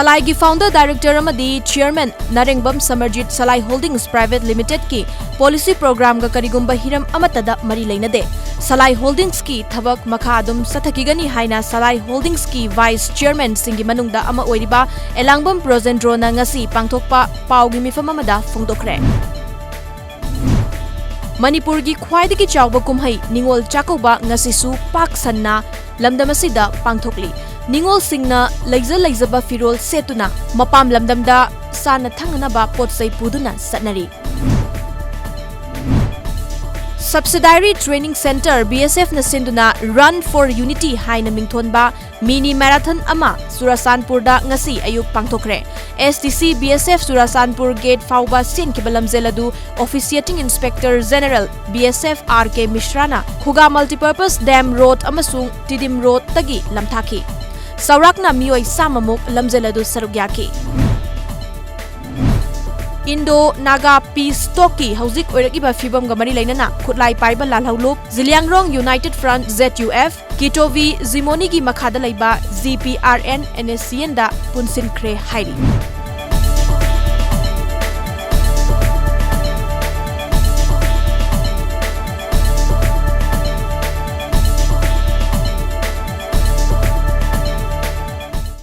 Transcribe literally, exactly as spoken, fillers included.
ꯁꯂꯥꯏꯒꯤ founder director ꯑꯃꯗꯤ chairman ꯅꯥꯔꯦꯡꯕꯝ ꯁꯃꯔꯖꯤꯠ ꯁꯂꯥꯏ Holdings Private Limited ꯀꯤ policy program ꯒ ꯀꯔꯤꯒꯨꯝꯕ ꯍꯤꯔꯝ ꯑꯃꯠꯇꯗ ꯃꯔꯤ ꯂꯩꯅꯗꯦ꯫ ꯁꯂꯥꯏ Holdings ꯀꯤ ꯊꯕꯛ ꯃꯈꯥ ꯑꯗꯨꯝ ꯆꯠꯊꯈꯤꯒꯅꯤ ꯍꯥꯏꯅ ꯁꯂꯥꯏ Holdings ꯀꯤ vice chairman ꯁꯤꯡꯒꯤ ꯃꯅꯨꯡꯗ ꯑꯃ ꯑꯣꯏꯔꯤꯕ ꯑꯦꯂꯥꯡꯕꯝ ꯕ꯭ꯔꯣꯖꯦꯟꯗ꯭ꯔꯣꯅ ꯉꯁꯤ ꯄꯥꯡꯊꯣꯛꯄ ꯄꯥꯎꯒꯤ ꯃꯤꯐꯝ ꯑꯃꯗ ꯐꯣꯡꯗꯣꯛꯈ꯭ꯔꯦ꯫ ꯃꯅꯤꯄꯨꯔꯒꯤ ꯈ꯭ꯋꯥꯏꯗꯒꯤ ꯆꯥꯎꯕ ꯀꯨꯝꯍꯩ ꯅꯤꯉꯣꯜ ꯆꯥꯛꯀꯧꯕ ꯉꯁꯤꯁꯨ ꯄꯥꯛ ꯁꯟꯅ ꯂꯝꯗꯝ ꯑꯁꯤꯗ ꯄꯥꯡꯊꯣꯛꯂꯤ꯫ ꯅꯤꯉꯣꯜꯁꯤꯡꯅ ꯂꯩꯖ ꯂꯩꯖꯕ ꯐꯤꯔꯣꯜ ꯁꯦꯠꯇꯨꯅ ꯃꯄꯥꯝ ꯂꯝꯗꯝꯗ ꯆꯥꯅ ꯊꯛꯅꯅꯕ ꯄꯣꯠ ꯆꯩ ꯄꯨꯗꯨꯅ ꯆꯠꯅꯔꯤ꯫ Subsidiary Training Centre, B S F ꯅ ꯁꯤꯟꯗꯨꯅ Run for Unity ꯍꯥꯏꯅ ꯃꯤꯡꯊꯣꯟꯕ mini marathon ꯑꯃ ꯆꯨꯔꯆꯥꯟꯄꯨꯔꯗ ꯉꯁꯤ ꯑꯌꯨꯛ ꯄꯥꯡꯊꯣꯛꯈ꯭ꯔꯦ꯫ S T C B S F Churachandpur gate ꯐꯥꯎꯕ ꯆꯦꯟꯈꯤꯕ ꯂꯝꯖꯦꯜ ꯑꯗꯨ officiating inspector general B S F R K ꯃꯤꯁ꯭ꯔꯥꯅ ꯈꯨꯒꯥ multipurpose dam road ꯑꯃꯁꯨꯡ ꯇꯤꯗꯤꯝ road ꯇꯒꯤ ꯂꯝꯊꯥꯈꯤ꯫ ꯆꯥꯎꯔꯥꯛꯅ ꯃꯤꯑꯣꯏ ꯆꯥꯝꯃ ꯃꯨꯛ ꯂꯝꯖꯦꯜ ꯑꯗꯨ ꯁꯔꯨꯛ ꯌꯥꯈꯤ꯫ Indo Naga peace talk ꯀꯤ ꯍꯧꯖꯤꯛ ꯑꯣꯏꯔꯛꯂꯤꯕ ꯐꯤꯕꯝꯒ ꯃꯔꯤ ꯂꯩꯅꯅ ꯈꯨꯠꯂꯥꯏ ꯄꯥꯏꯕ ꯂꯥꯜꯍꯧꯂꯨꯞ ꯖꯤꯂꯤꯌꯥꯡꯔꯣꯡ United Front, Z U F, ꯀꯤꯇꯣꯚꯤ ꯖꯤꯃꯣꯅꯤꯒꯤ ꯃꯈꯥꯗ ꯂꯩꯕ G P R N N S C N ꯗ ꯄꯨꯟꯁꯤꯟꯈ꯭ꯔꯦ ꯍꯥꯏꯔꯤ꯫